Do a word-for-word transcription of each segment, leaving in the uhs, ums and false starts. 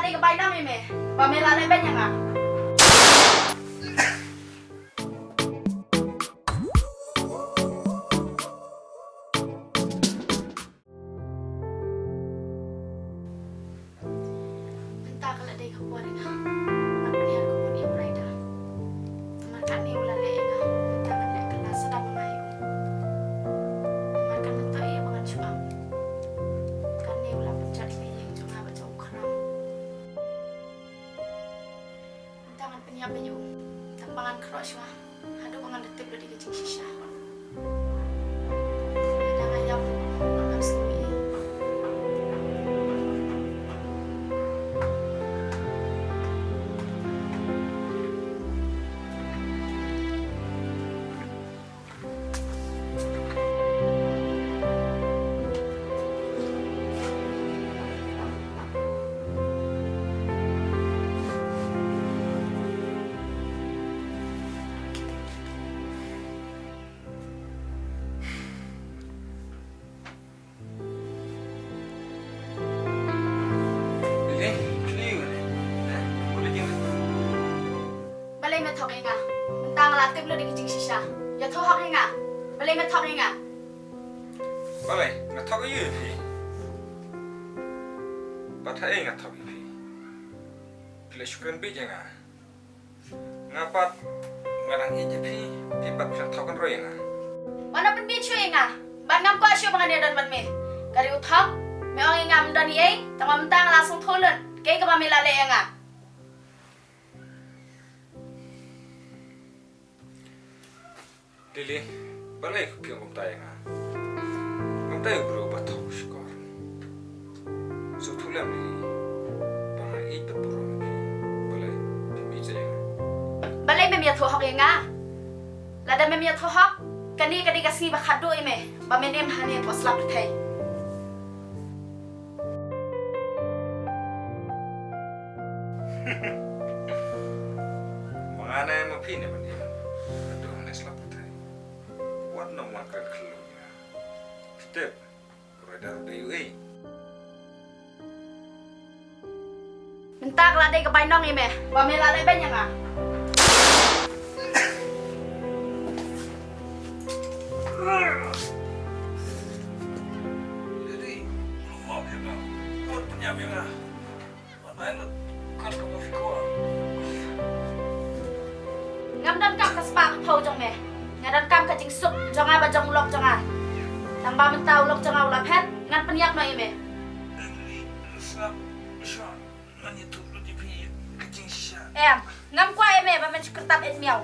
Ka bai dang ïa me ba me la leh beiñ ïa nga. Mynta ka la dei ka por ïa nga ban pynhiar ka bun ïa u Ryder. Namar katne u la leh ïa nga, mynta ngan leh kylla sdang ma nga ïa u. Namar kan mynta ïa ba ngan shu am. Katne u la pynjot ïa ka ïing jong nga bad jong u Khram. Mynta ngan pynïap ïa u, tang ba ngan khroh shuwa haduh ba ngan da tip lut ïa ka jingshisha. Lada nga ïap ruh ngam sngew ei. Balei me thok ïa nga? Mynta nga la tip lut ïa ka jingshisha. Ïathuh hok ïa nga. Balei me thok ïa nga? Balei nga thok ïa phi? Bad haei nga thok ïa phi? Phi la shu kren bieit ïa nga. Nga pat nga dang ïeit ïa phi, phi pat phi la thok kynroh ïa nga. Wat nym pynbieit shuh ïa nga. Bad ngam kwah shuh ba ngan ïadon bad me. Ka dei u thok, me ong ïa nga ym don ei ei, tang ba mynta nga la sngewthuh lut kaei kaba me la leh ïa nga. Lily, balei phi ong kumta ïa nga? Ngam dei u briew ba thok shkor. Sngewthuh lem Lily, ba nga ïeit bad burom ïa phi. Balei phim ïeit ïa nga? Balei mem ïathuh hok ïa nga? Lada mem ïathuh hok, kane ka dei ka sngi ba khatduh ïa me ba me nym hangne hapoh slap pyrthei. Ma nga ne ma phi ne ban im haduh hangne slap pyrthei. Wat nym wan kren khlem ïa nga. Phi tip, u Ryder u dei uei? Mynta ka la dei ka bainong ïa me ba me la leh beiñ ïa nga. Lily, map ïa nga. Wat pynïap ïa nga. Ngam donkam ka spah ka phew jong me. Nga donkam ka jingsuk jong nga bad jong u lok jong nga. Tang ba mynta u lok jong nga u la phet, ngan pynïap noh ïa me. Em, ngam kwah ïa me ba men shu kyrtap ïa miaw.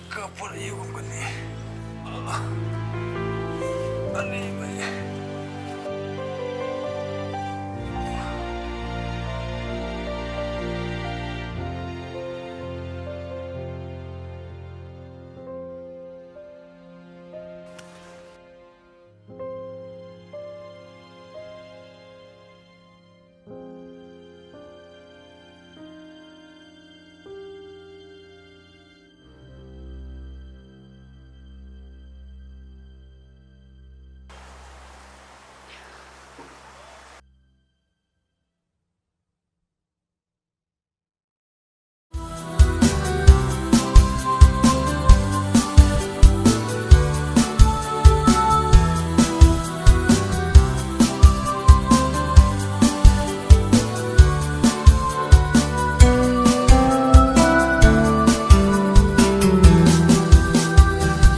Ka por aïu kum kane? Ani mai.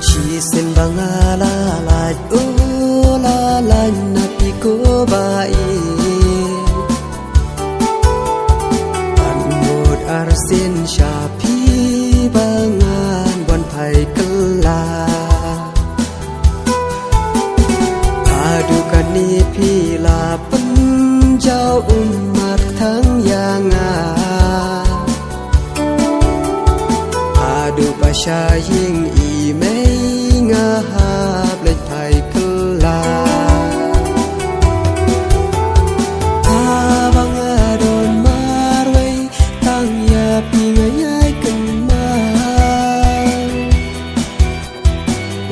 Shisien ba nga la lait, u la lait na phi ko ba ïeit. Pat mut arsien sha phi ba ngan wan phai kylla. Haduh kane phi la pynjaw ummat tang ïa nga. Haduh ba sha ïing i mei nga hap leit phai kylla. Haba nga don marwei tang ïa Phi nga ïai kynmaw.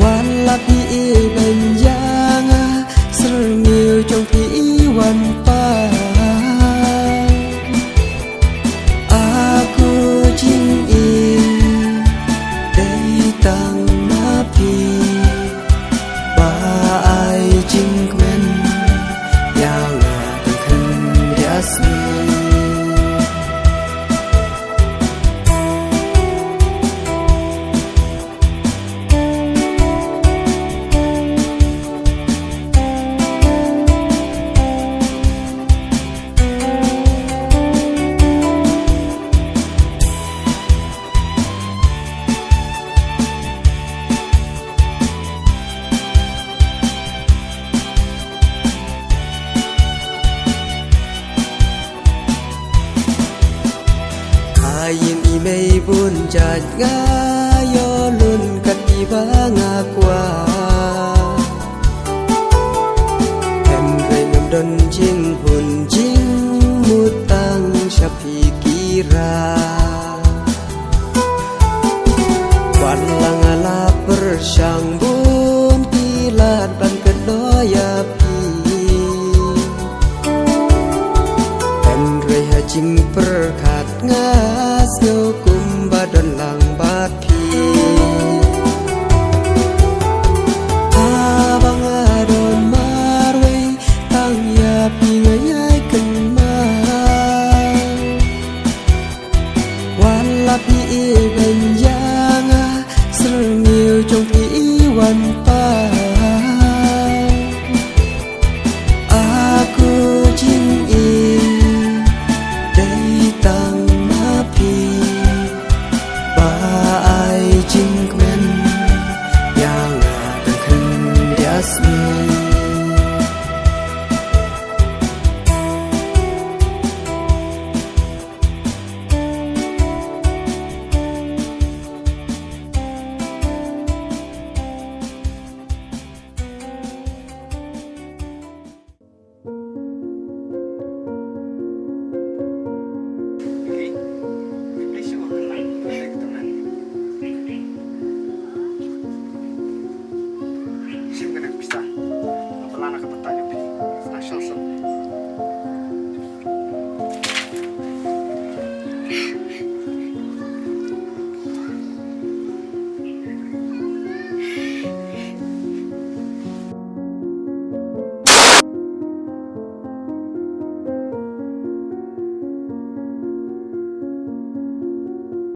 Wat la phi i beiñ ïa nga, syrngiew jong phi i wan pat. A ko jingim dei tang na phi. Ba ai jingkmen ïa nga tang khyndiat sngi. Ha ïing i mei bun jait nga ïoh lun kat i ba nga kwah. Hynrei ngam don jinghun jingmut tang sha phi ki rah. Wat la nga la pyrshang bun ki lad ban kynnoh ïa phi. Hynrei ha jingpyrkhat nga sngew kumba don lang bad phi. Haba nga don marwei tang ïa phi nga ïai kynmaw. Wat la phi i beiñ ïa nga, syrngiew jong phi i wan pat.